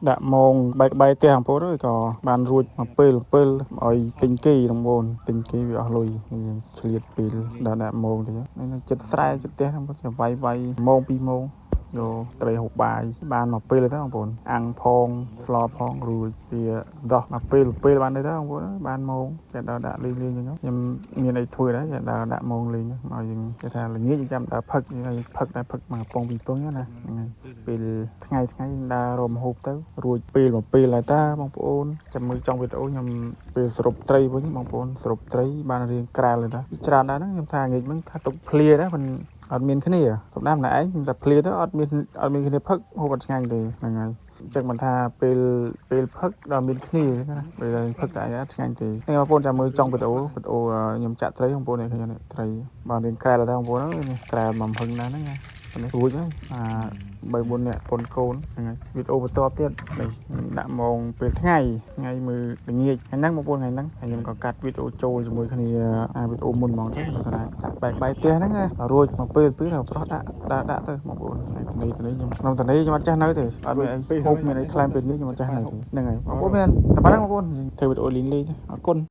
ដាក់ម៉ងបែកបែកផ្ទះបងប្អូនអើយក៏បានរួចមកពេលពេលឲ្យទិញគេបងប្អូនទិញគេវាអស់លុយយើងឆ្លៀតពេលដល់ដាក់ម៉ងទៅនេះចិត្តស្រែចិត្តផ្ទះបងប្អូនចាំវាយវាយម៉ោង2ម៉ោងយកត្រីហូបបាយបានមកពេលទៅបងប្អូនអាំងផងស្លផងរួចវាដោះមកពេលពេលបានទេទៅបងប្អូនបានម៉ោងតែដល់ដាក់លេងលេងចឹងខ្ញុំមានអីធ្វើដែរតែដល់ដាក់ម៉ោងលេងមកយើងគេថាល្ងាចយើងចាំដល់ផឹកផឹកដែរផឹកមកកំប៉ុងពីរពងណាហ្នឹងហើយពេលថ្ងៃថ្ងៃយើងដើររមហូបទៅរួចពេលមកពេលហើយតាបងប្អូនចាំមើលចង់វីដេអូខ្ញុំពេលសរុបត្រីវិញបងប្អូនសរុបត្រីបានរៀងក្រាលទៅតាច្រើនដែរហ្នឹងខ្ញុំថាងាកហ្នឹងថាទុកភ្លាដែរមិនអត់មានគ្នាធម្មតាម្នាក់ឯងតែភ្លាទៅអត់មានអត់មានគ្នាផឹកហូបអត់ឆ្ងាញ់ទេហ្នឹងហើយអញ្ចឹងមិនថាពេលពេលផឹកដល់មានគ្នាអញ្ចឹងណាពេលផឹកតែឯងអត់ឆ្ងាញ់ទេនេះបងប្អូនចាំមើលចង់វីដេអូវីដេអូខ្ញុំចាក់ត្រីបងប្អូននេះឃើញត្រីបានរៀងក្រែលទៅបងប្អូននេះក្រែលមកហឹងណាស់ហ្នឹងណានេះរួចហើយអា3 4នាក់ប៉ុនកូនហ្នឹងហើយវីដេអូបន្ទាប់ទៀតនេះខ្ញុំដាក់ម៉ោងពេលថ្ងៃថ្ងៃមើលល្ងាចថ្ងៃហ្នឹងបងប្អូនថ្ងៃហ្នឹងហើយខ្ញុំក៏កាត់វីដេអូចូលជាមួយគ្នាអាវីដេអូមុនហ្មងទៅខ្ញុំក៏ដាក់បែកបែកផ្ទះហ្នឹងណារួចមកពេលពេលប្រុសដាក់ដាក់ដាក់ទៅបងប្អូនថ្ងៃនេះនេះខ្ញុំក្នុងតនេះខ្ញុំអត់ចេះនៅទេអត់មានអីហូបមានអីខ្លែមពេលនេះខ្ញុំអត់ចេះនៅទេហ្នឹងហើយបងប្អូនមានតែប៉ុណ្្នឹងបងប្អូនធ្វើវីដេអូលីងលេងអរគុណ។